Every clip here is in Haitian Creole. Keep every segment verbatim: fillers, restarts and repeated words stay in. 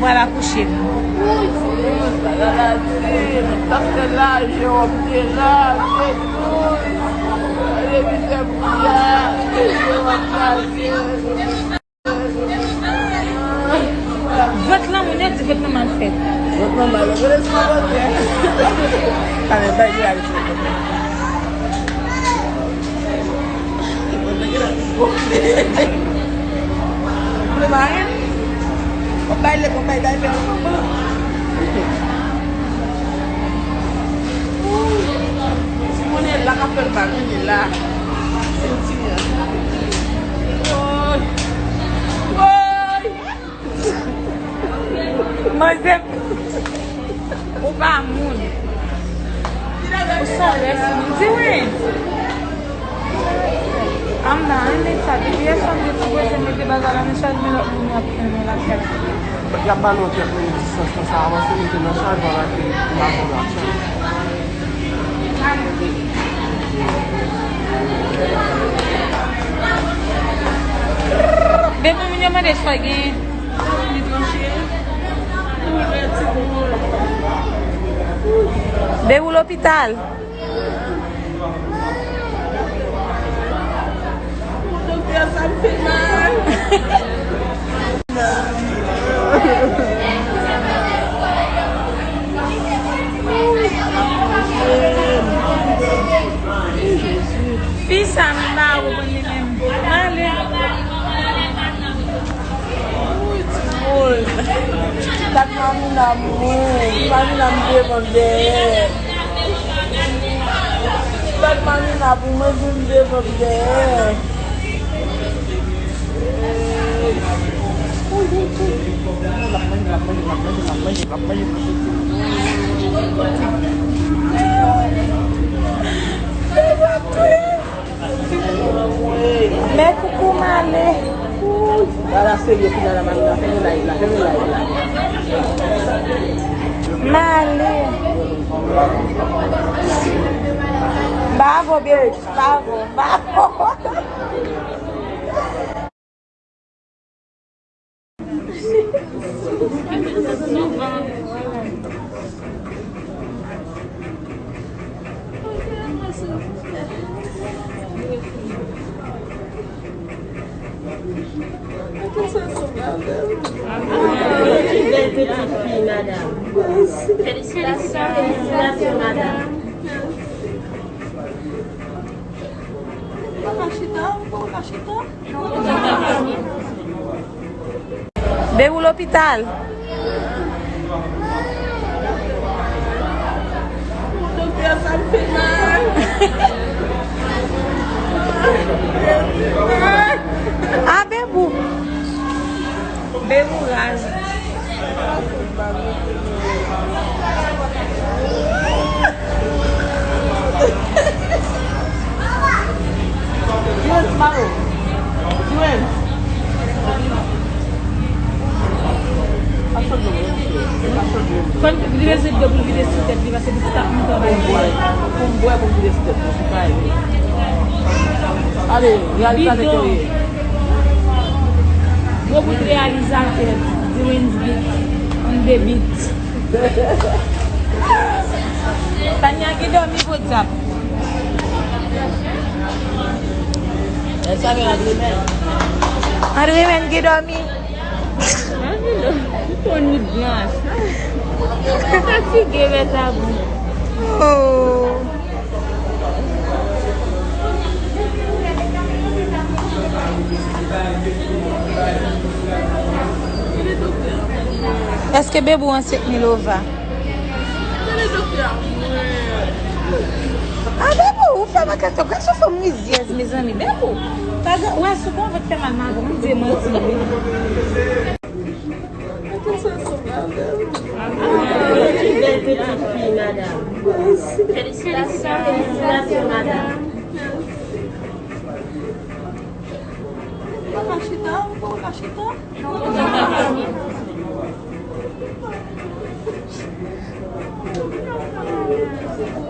Pral akouche. Woy, Jezi, sa la lave, m t ap fè laje, w ap te lave, woy. Gade mizè m ye la, mizè w ap lave. Vant lan, moun yo di vant lan mal fèt. Vant lan mal, vant lan mal fèt. Talè, bay li la, li fè. Vle mare? Ou bay lèt, ou bay daypè, ou konprann? Ti moun la k ap fè l mal, vini la. Senti an. Woy! Woy! Manzè, ou pa moun. Ou se yon rès moun. Di wi. Amna, ann met sa. Depi yè swa m te sipoze mete bagay la nan chaj, men lòt moun y ap fè men l ap fè. Y ap ba nou kèk minit, distans lan sa avanse, mete nan chaj, vwala ke machin la ap chanje. Depi moun yo mande sa gen. Bebe ou lopital. Doktè, sa m fè mal. Fi sa m pa konprann li menm. Male. Woy, timoun. Tat Mamina mwen. Mamina m devan dèyè. Tat Mamina pou mwen vin devan dèyè. Mè koukou Male. Ala serye, final la, Mamina, fèmen live la, fèmen live la. Male. Bravo, Bebe. Bravo, bravo. Ki bèl pitit fi, madanm. Felisitasyon, felisitasyon, madanm. Bebe ou lopital. Doktè, sa m fè mal. A, Bebe ou. Bebe ou raz. Jwens, Maro. Jwens. Fò l vire sou do pou l vide sou tèt li, paske pitit ap moute anba li. Pou m bwè, pou m vide sou tèt mwen, se pa ale. Ale, reyalizatè ke li ye. Gwo bout reyalizatè, Dwayne's Beat, on the beat. Tania ki dòmi, podyab. Andremen ki dòmi. Yon nwit blanch. Fatige, mèt abou. Oh. Èske Bebe ou ansent, Milova? A, Bebe ou fè m ankyète. Gad yon fanm rizyèz, mezanmi. Bebe ou. Ou wè, sou konvent fè mal, madanm. M di manti, wi. Ki bèl pitit fi, madanm. Felisitasyon, felisitasyon, madanm. Pa ka chita, pa ka chita.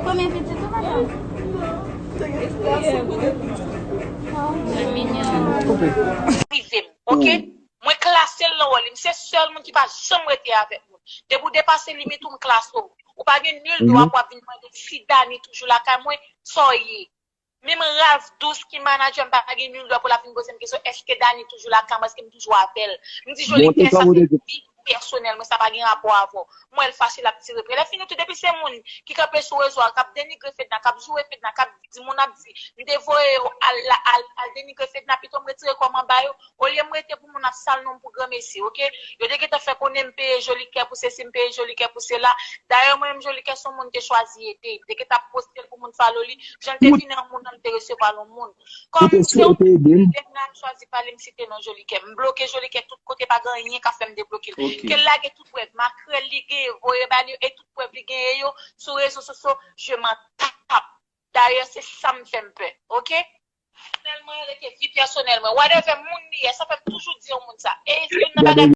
Premye pitit ou, madanm? Rive m, oke? Mwen klase l nan wòl M se sèl moun ki pa janm rete avèk moun. Depi w depase limit ou, m klase w. Ou pa gen nil dwa pou w ap vin mande m si Dani toujou lakay mwen, sa w ye. Menm Ralph Douce ki manadjè m pa gen nil dwa pou l ap vin poze m kesyon èske Dani toujou lakay mwen, èske m toujou avè l. M di Jolikè, sa se vi pèsonèl mwen, sa pa gen rapò avè w. M wè l fache, l ap tire prè. Lè fini tou, depi se moun ki kanpe sou rezo a, k ap denigre Fedna, k ap joure Fedna, k ap di moun ap di, m te voye yo al, al, al denigre Fedna, pito m retire kò m anba yo, olye m rete pou moun ap sal non m pou granmesi, oke? Yo te gentan fè konnen m peye Jolikè pou sesi, m peye Jolikè pou sela. Dayè, mwen menm, Jolikè se yon moun m te chwazi ede. M te gentan ap poste l pou moun follow li. Jan l te vin an moun nan, m te resevwa l yon moun. Kòm se yon moun m chwazi pale, m site non Jolikè. M bloke Jolikè tout kote, pa gen anyen k ap fè m debloke l. Ke l lage tout prèv, makrèl li genyen, voye ba li yo, e tout prèv li genyen yo sou rezo sosyo, je m'en tape. Dayè, se sa m fè m pè, oke? Pèsonèl mwen, rete vi pèsonèl mwen. Whatever moun li ye, sa fè m toujou di yon moun sa. E youn nan bagay